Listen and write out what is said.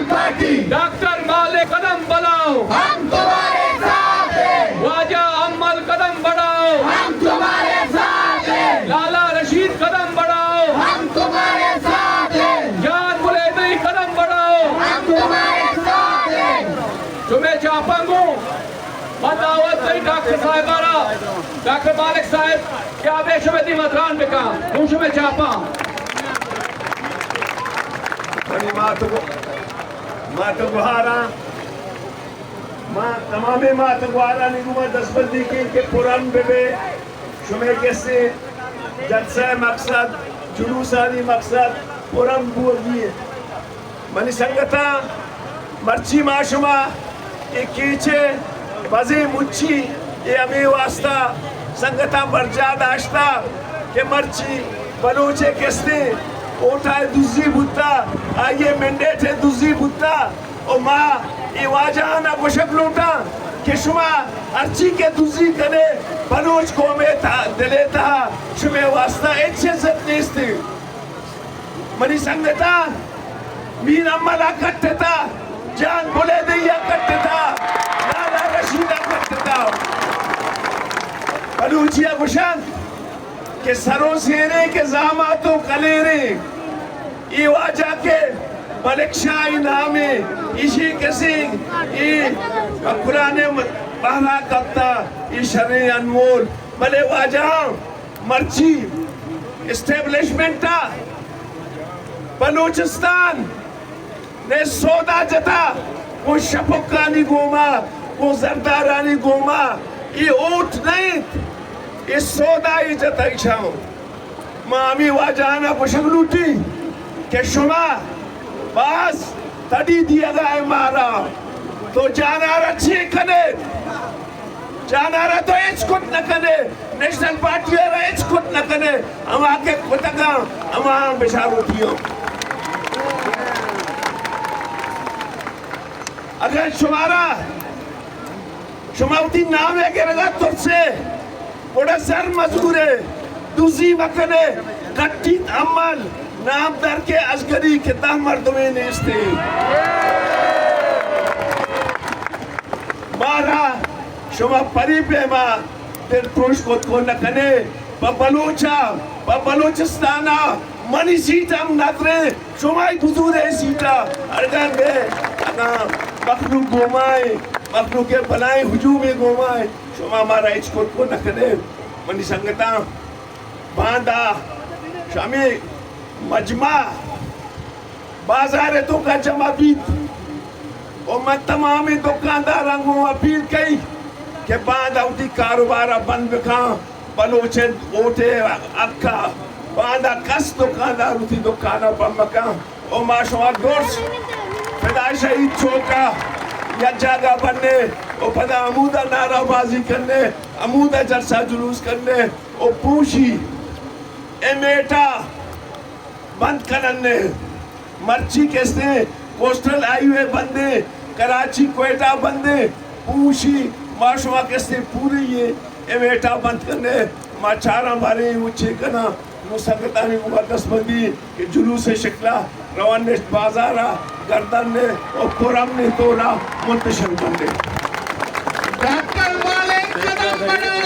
Party. Doctor مالک قدم بڑھاؤ۔ ہم تمہارے ساتھ ہیں۔ واجہ امل قدم بڑھاؤ۔ ہم تمہارے ساتھ ہیں۔ لالا رشید قدم بڑھاؤ۔ ہم تمہارے ساتھ ہیں۔ جان بلیدی قدم بڑھاؤ۔ ہم تمہارے ساتھ ہیں۔ شمے چاپاں گوں من دعوت دئی ڈاکٹر صاحب ءَ را، ڈاکٹر مالک صاحب کہ آ بے شمے دیما تران بکاں، گوں شمے چاپاں۔ منی مات گو-، مات گوہاراں، ما تمامیں مات گوہارانی گوما دستبندی کیں کہ پرامن بہ بے، شمے کسے جلسہ ءِ مقصد، جلوسانی مقصد پرامن بوگی اِنت۔ منی سنگتاں، مرچی ما شما اے کیچ ءِ بزیں مچی ءَ ہمے واستا سنگتاں برجاہ داشتہ کہ مرچی بلوچ ءِ کستیں ووٹ ءِ دزی بوتہ، آئی ءِ مینڈیٹ ءِ دزی بوتہ، ءُ ما اے واجہاں ءَ گوشگ لوٹاں کہ شما ہرچی کہ دزی کنے، بلوچ قوم ءِ تہ-، دل ءِ تہا شمے واستا ہچ عزت نیست۔ منی سنگتاں، میر امل ءَ کٹتہ، جان بلیدی ءَ کٹتہ، لالا رشید ءَ کٹتہ۔ بلوچی ءَ گوشنت کہ سر ءُ سیریں کہ زامات ءُ کلیریں۔ اے واجہ کہ ملک شاہ ءِ نامیں، ایشی کسے اے مکران ءِ بہرا کپتہ، اے شریں انمول۔ بلے واجہاں، مرچی اسٹیبلشمنٹ ءَ بلوچستان نے سودا جتا، گوں شپکانی گوما، گوں زردارانی گوما، اے ووٹ نہ انت، اے سودا ای جتا ایشاں۔ ما ہمے واجہانا گوشگ لوٹی کہ شما باز تڑی دیگا اے مارا، تو جانارا چے کنے؟ جانارا تو ہچ کت نہ کنے، نیشنل پارٹی ءَ را ہچ کت نہ کنے، ہما کہ کتگاں، ہما بشاروتی ہوں۔ اگر شمارا، شما وتی نام ءِ گرگا ترسے، گڑا زر مزورے، دزی مکنے، کٹیت عمل، نام در کے ازگری کہ دہ مردمے نیستے۔ مارا شما پری پیما دل پروش کت کو نہ کنے، پہ بلوچا، پہ بلوچستانا منی سیٹ ہم ندرے، شمائی بزورے سیٹا، اڑگا بے، اگاں مخلوق گومائے، مخلوق بلائیں ہجومے گومائے، شما مارا ہچ کت کو نہ کنے۔ منی سنگتاں، باندا شمی مجمع بازار ءِ توکا جمع بیت۔ و من تمامیں دکانداراں گوں اپیل کئی کہ باندا وتی کاروبار ءَ بند بکاں، بلوچ ءِ ووٹ ءِ حق ءَ باندا کس دکاندار وتی دکان ءَ بند مکاں۔ و ما شما درس فدا شہید چوک ءَ یک جاگہ بنے و پدا ہمودا نعرہ بازی کنے، ہمودا جلسہ جلوس کنے و پوشی اے میٹا بند کنن نے۔ مرچی کستے کوسٹل ہائی وے بندے، کراچی کوئٹہ بندے، پوشی ما شما کستے پوری یہ اے میٹا بند کنے۔ ما چاراں بارے وچے کنا، نو سنگتانی مقدس بندی کہ جلوس شکلا روان نشت بازارا گردن نے و پرامن طورا منتشر بندے۔ ڈاکٹر مالک قدم بڑھاؤ،